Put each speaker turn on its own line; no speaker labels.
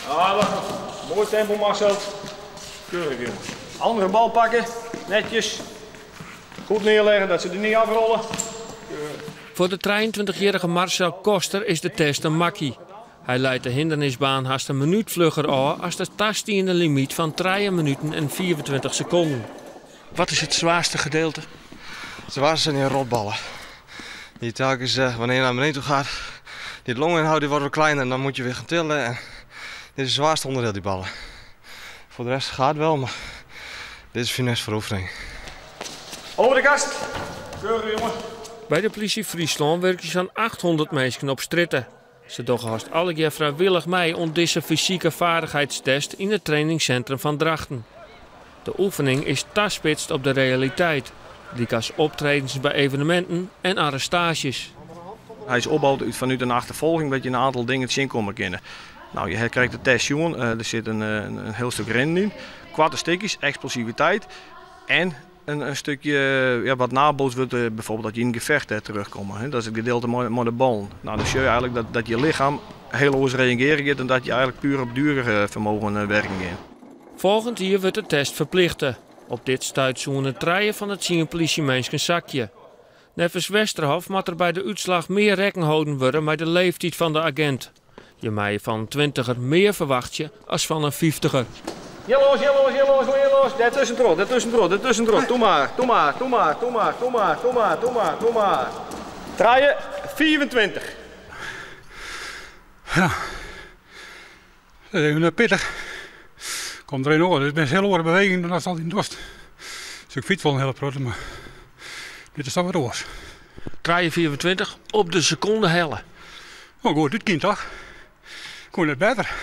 Ah, wacht. Moai tempo, Marcel. Keurig, jongen. Andere bal pakken. Netjes. Goed neerleggen, dat ze er niet afrollen.
Foar de 23-jierrige Marcel Koster is de test in makkie. Hy leit de hindernisbaan hast in minút flugger ôf as de tastiene limyt fan 3 minuten en 25 sekonden.
Wat is het zwaarste gedeelte?
Het zwaarste zijn die rotballen. Die telkens, wanneer je naar beneden toe gaat, die longinhoud die wordt wat kleiner en dan moet je weer gaan tillen. En dit is het zwaarste onderdeel, die ballen. Voor de rest gaat het wel, maar dit is finesse voor oefening.
Over de kast. Keurig, jongen.
By de plysje Fryslân wurkje sa'n 800 minsken op strjitte. Se dogge hast allegear frijwillich mei oan dizze fysike vaardigheidstest yn it trainingssintrum fan Drachten. De oefening is taspitst op de realiteit, lykas optredens by eveneminten en arrestaasjes.
Hy is opboud fanút in achterfolging dat je in aantal dingen tsjinkomme kinne. Nou, je krijgt de test sjoen, der sit in hiel stik rinnen yn, koarte stikjes, eksplosiviteit en in stikje, ja, wat nabootst wurdt, bijvoorbeeld dat je yn in gefecht terugkomme. Hè? Dat is it gedeelte mei de ballen. Nou, dan sjoch je eigenlijk dat je lichem hiel oars reagearjen giet dan dat je eigenlijk puer op duerfermogen werken gean.
Folgjend jier wurdt de test ferplichte. Op dit stuit soene 3 fan de 10 plysjeminsken sakje. Neffens Westerhof moat der by de útslach mear rekken holden wurde mei de leeftiid fan de agint. Je meie fan in twintiger mear ferwachtsje as fan in fyftiger.
Hjir lâns, hjir lâns, hjir lâns, hjir lâns. Dêr tuskentroch, dêr tuskentroch, dêr tuskentroch. Toe mar, toe mar, toe mar, toe mar, toe mar, toe mar, toe mar, toe mar. 3, 25.
Ja, dat is even pittich. Komt der in oar. Dit is in hiel oare beweging dan ast altyd dochst. Dus ik fyts wol in hiele protte, mar dit is toch wat oars.
3,25 op de sekonde helle.
Oh, goed, dit kin toch? Koe net better.